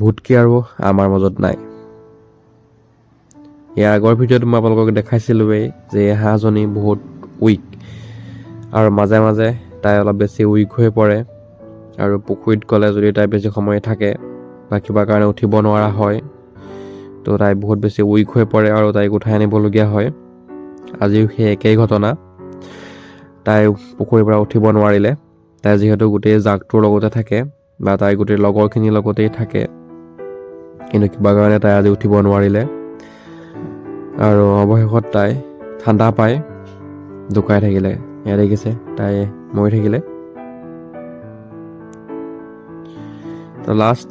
ভুটকি আৰু আমাৰ মাজত নাই। ইয়াৰ আগৰ ভিডিঅ'ত মই আপোনালোকক দেখাইছিলোঁৱেই যে এই হাঁহজনী বহুত উইক আৰু মাজে মাজে তাই অলপ বেছি উইক হৈ পৰে আৰু পুখুৰীত গ'লে যদি তাই বেছি সময় থাকে বা কিবা কাৰণে উঠিব নোৱাৰা হয়, তো তাই বহুত বেছি উইক হৈ পৰে আৰু তাইক উঠাই আনিবলগীয়া হয়। আজিও সেই একেই ঘটনা, তাই পুখুৰীৰ পৰা উঠিব নোৱাৰিলে। তাই যিহেতু গোটেই জাকটোৰ লগতে থাকে বা তাই গোটেই লগৰখিনিৰ লগতেই থাকে, কিন্তু কিবা কাৰণে তাই আজি উঠিব নোৱাৰিলে আৰু অৱশেষত তাই ঠাণ্ডা পাই ঢুকাই থাকিলে। এয়া দেখিছে, তাই মৰি থাকিলে। তো লাষ্ট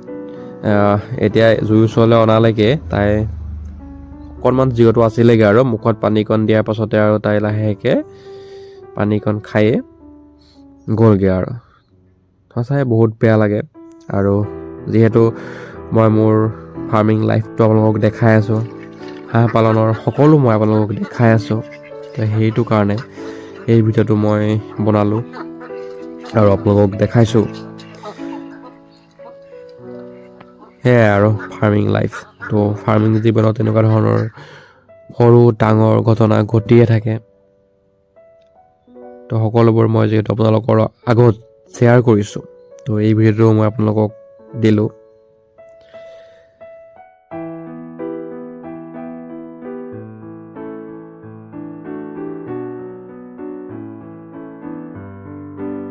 এতিয়া জুইৰ ওচৰলৈ অনালৈকে তাই অকণমান জীয়টো আছিলেগৈ আৰু মুখত পানীকণ দিয়াৰ পাছতে আৰু তাই লাহেকৈ পানীকণ খায়ে গ'লগৈ। আৰু সঁচাই বহুত বেয়া লাগে। আৰু যিহেতু মই মোৰ ফাৰ্মিং লাইফটো আপোনালোকক দেখাই আছোঁ, হাঁহ পালনৰ সকলো মই আপোনালোকক দেখাই আছোঁ, তো সেইটো কাৰণে এই ভিডিঅ'টো মই বনালোঁ আৰু আপোনালোকক দেখাইছোঁ। সেয়াই আৰু ফাৰ্মিং লাইফ। তো ফাৰ্মিং জীৱনত তেনেকুৱা ধৰণৰ সৰু ডাঙৰ ঘটনা ঘটিয়ে থাকে। তো সকলোবোৰ মই যিহেতু আপোনালোকৰ আগত শ্বেয়াৰ কৰিছোঁ, তো এই ভিডিঅ'টো মই আপোনালোকক দিলোঁ।